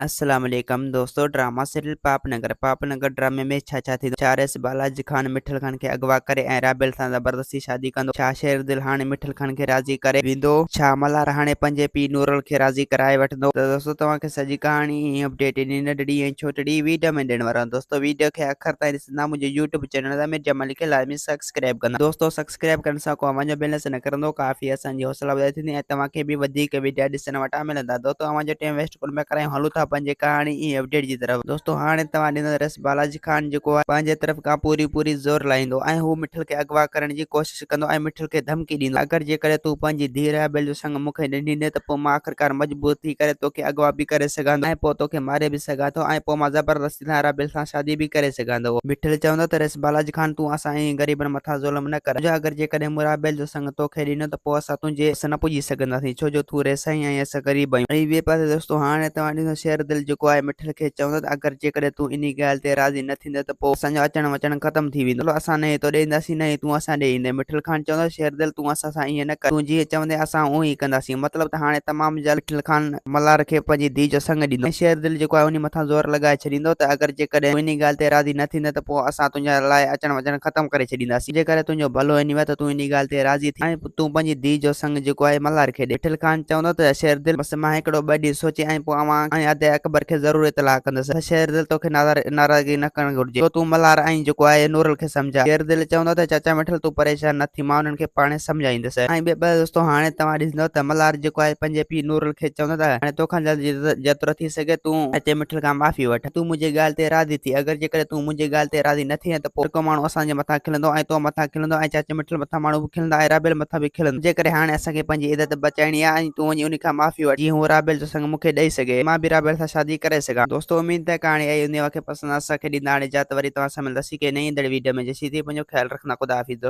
السلام عليڪم دوستو ڊراما سيريل پاپ نگر پاپ نگر ڊرامي ۾ ڇا ڇا ٿيندو ڇا رئيس بالاجي خان مٺل خان کي اغوا ڪري ۽ رابيل سان زبردستي شادي ڪندو ڇا شير دل هاڻي مٺل خان کي راضي ڪري ويندو ڇا ملهار هاڻي پنهنجي پيء نورل کي راضي ڪرائي وٺندو ته دوستو توهان کي سڄي ڪهاڻي ۽ اپڊيٽ انهي ننڍڙي ۽ ڇوٽڙي ويڊيو ۾ ڏيڻ وارو آهيان دوستو ويڊيو کي آخر تائين ڏسندا منهنجي يوٽيوب چينل امير جمالي کي لازمي سبسڪرائب ڪندا دوستو سبسڪرائب ڪرڻ سان ڪو اوهان جو بيلنس نه ڪرندو ڪافي اسان جي حوصلا افزائي ٿيندي ۽ توهان کي به وڌيڪ وڊيا ڏسڻ وٽان ملندا دوستو اوهان جو ٽيم ويسٽ ڪونه پيا ڪرايون هلون ٿا پنهنجي ڪهاڻي ۽ اپڊيٽ جي طرف دوستو هاڻي توهان ڏيندو رس بالاجي خان جيڪو آهي پنهنجي طرف کان پوري پوري زور لائيندو ۽ هو مٺل کي اغوا ڪرڻ جي ڪوشش ڪندو ۽ مٺل کي ڌمڪي ڏيندو اگر جيڪڏهن تون پنهنجي ڌيء رابيل جو سڱ مون کي نه ڏيندين ته پوء مان آخرڪار مجبور ٿي ڪري توکي اغوا به ڪري سگهان ٿو ۽ پوء توکي ماري به سگهان ٿو ۽ پوء مان زبردستي سان رابيل سان شادي به ڪري سگهان ٿو. مٺل چوندو ته رئيس بالاجي خان تون اسان ائين غريبن مٿان ظلم نه ڪر، جو اگر جيڪڏهن مون رابيل جو سڱ توکي ڏنو ته پوء اسان تنهنجي وس نه پڄي سگهنداسين، ڇو جو تون رئيس آهين ۽ اسان غريب آهيون. ۽ ٻئي پاسي دوستو هاڻي توهان ڏسو شير دل جيڪو آهي مٺل کي چوندو ته اگر جيڪڏهن تون انهي ڳالهه تي راضي نه ٿيندين ته پوء اسان جو اچڻ وچڻ ختم ٿي ويندو، اسان نه ئي تو ڏي اينداسين نه ئي تون اسان ڏي ايندين. مٺل خان چوندو شير دل تون اسان سان ائين نه ڪر، تون جيئن چوندين اسان اونئين ئي ڪنداسين. مطلب ته هاڻي تمام جلد مٺل خان ملهار کي پنهنجي ڌيء جو سڱ ڏيندو ۽ شير دل جيڪو آهي انهي مٿان زور لڳائي ڇڏيندو ته اگر جيڪڏهن تون انهي ڳالهه تي راضي نه ٿيندين ته پوء اسان تنهنجي لاء اچڻ وڃڻ ختم ڪري ڇڏينداسين. جيڪڏهن تنهنجو ڀلو انهي ۾ ته تون انهي ڳالهه تي راضي ٿي ۽ تون پنهنجي ڌيء جو سڱ جيڪو آهي ملهار کي ڏي. مٺل خان چوندو ته شير دل بس مان هڪڙو ٻه ڏينهن سوچي ۽ پوء اوهان ۽ ادي اڪبر کي ضرور اطلاع ڪندس ته شير دل توکي ناراضگي نه ڪرڻ گهرجي سو تون ملهار ۽ جيڪو آهي نورل کي سمجهاء. شير دل چوندو ته چاچا مٺل تون پريشان نه ٿي مان انهن کي پاڻهي سمجهائيندس. ۽ ٻئي پاسي دوستو هاڻي توهان ڏسندؤ ته ملهار جيڪو آهي پنهنجي پيء نورل کي چوندو ته هاڻي توکان جلد جيترو ٿي سگهي تون اچي مٺل کان معافي وٺ. تون منهنجي ڳالهه تي راضي ٿي. اگر جيڪڏهن تون منهنجي ڳالهه تي راضي نه ٿئين ته پوء هرڪو ماڻهو اسان جي مٿان کلندو ۽ تو مٿان کلندو ۽ چاچي مٺل مٿان ماڻهو به کلندا ۽ رابيل مٿان به کلندا. جنهن ڪري هاڻي اسان کي پنهنجي عزت بچائڻي آهي ۽ تون وڃي انهي کان معافي وٺ جيئن هو رابيل جو سڱ مون کي ڏئي سگهي ۽ مان به رابيل سان شادي ڪري سگهان. دوستو اميد ته ڪهاڻي آئي هوندي اوهان کي پسند اسان کي ڏيندا هاڻي اجازت وري توهان سان ملنداسين ڪنهن نئين ايندڙ ويڊيو ۾ جيسين تائين پنهنجو خيال رکندا خدا حافظ دوستو.